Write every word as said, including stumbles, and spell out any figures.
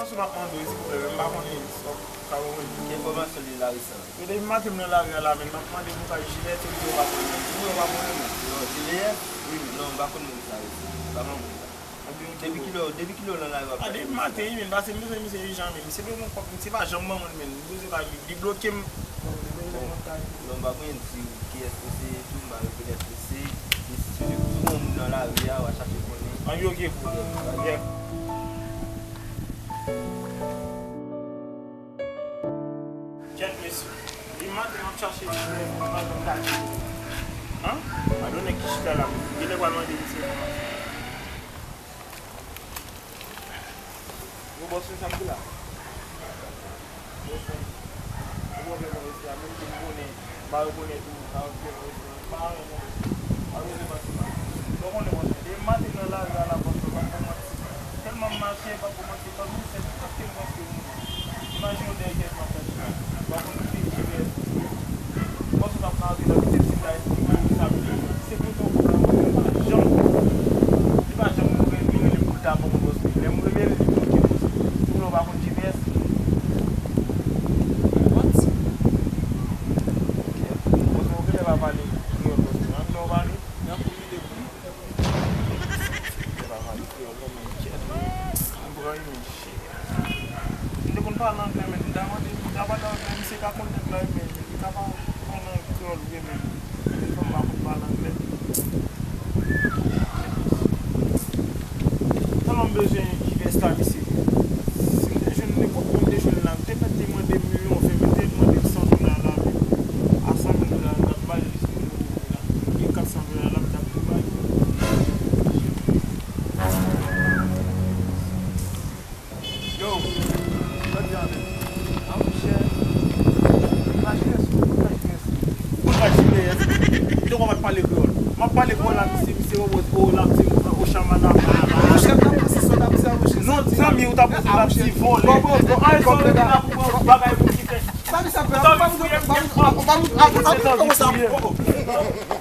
Sou m ap mande w, silvouplè, men m pa konnen sa w ka rekonèt. Ki enfòmasyon li Larisa? Yo, depi maten m nan lari a la, men m ap mande pou kay Jilèt, yo di yo pa konnen. Di mwen yo pa konnen, non. Non, Jilèt? Wi, non, m pa konn moun sa, wi. M pa konn moun sa. Depi kilè, depi kilè w nan lari w ap... A, depi maten, wi, men, pase m bezwen misye ijan, men misye bezwen kòb, misye pa janm ban mwen l, men m bezwen kay li, li bloke m. Non, m pa konn di w kiyès ke se, tou m pa rekonèt li, se, li si tou gon moun nan lari a, w a chache konnen. Anvi oke pou ou. Yeah. Kèt mesye. Li maten m ap chache li, men m pa janm gade. An? Gade yon nèg ki chita la. Genlè pral mande misye enfòmasyon. Yo, bòs mwen, sa k di la? Bòs mwen, yon pwoblèm mwen resi a, menm si m konnen, m pa rekonèt ou, sa vle di, m pa renmen w, m pa renmen w, bòs mwen. Ou konnen, bòs mwen, depi maten nan lari a la, bòs mwen, m ap kòmanse. Tèlman m mache, m ap kòmanse, fòk m sèt, fòk m sèt. Imajine w dèyè kèk mwa fè sa. W ap konn ki G P S. Bòs ou t ap ka antre nan kite m si m ta esplike w sa vle di. Se kote w pran mwen, li pa janm, li pa janm rele m pou l ta ban mwen bòs li. Lè m rele l, li bloke m. Ou konnen w pa konn G P S. What? Bòs ou genlè pa pale kreyòl bòs ou. Ann non w pale. Nan kou li de kou. Genlè pa pale kreyòl non men kèt. M pran yon men. M te konn pale anglè, men m ta mande, m ta pale anglè, misye ka konn nèg la, men li ka pa konn kreyòl vre, men li fè m pa konn pale anglè. Tèlman m bezwen G P S la, misye. Si m te jwenn nenpòt moun m te jwenn la, m te mèt te mande m yon ven, m te mande m san dola la, men a san mil dola, m t ap ba l jis pou l mande m la. Gen kat san dola la, m t ap tou ba l. Yo, jodi a menm, a monchè, imajine sou, imajine sou. Pou l pa G P S, m te konn pale kreyòl. M ap pale kreyòl la, misye, misye, o, o, l ap di m, o, chamana. Monchè, m t ap panse sa, w t ap di a monchè. Non, zanmi, ou t ap di, l ap di vòlè. Bon, bon, bon, an, bon, sa w gen la pou pran bagay pou ki fè. Sa misye ap fè? Ou t ap fouye m, ou t ap fouye m.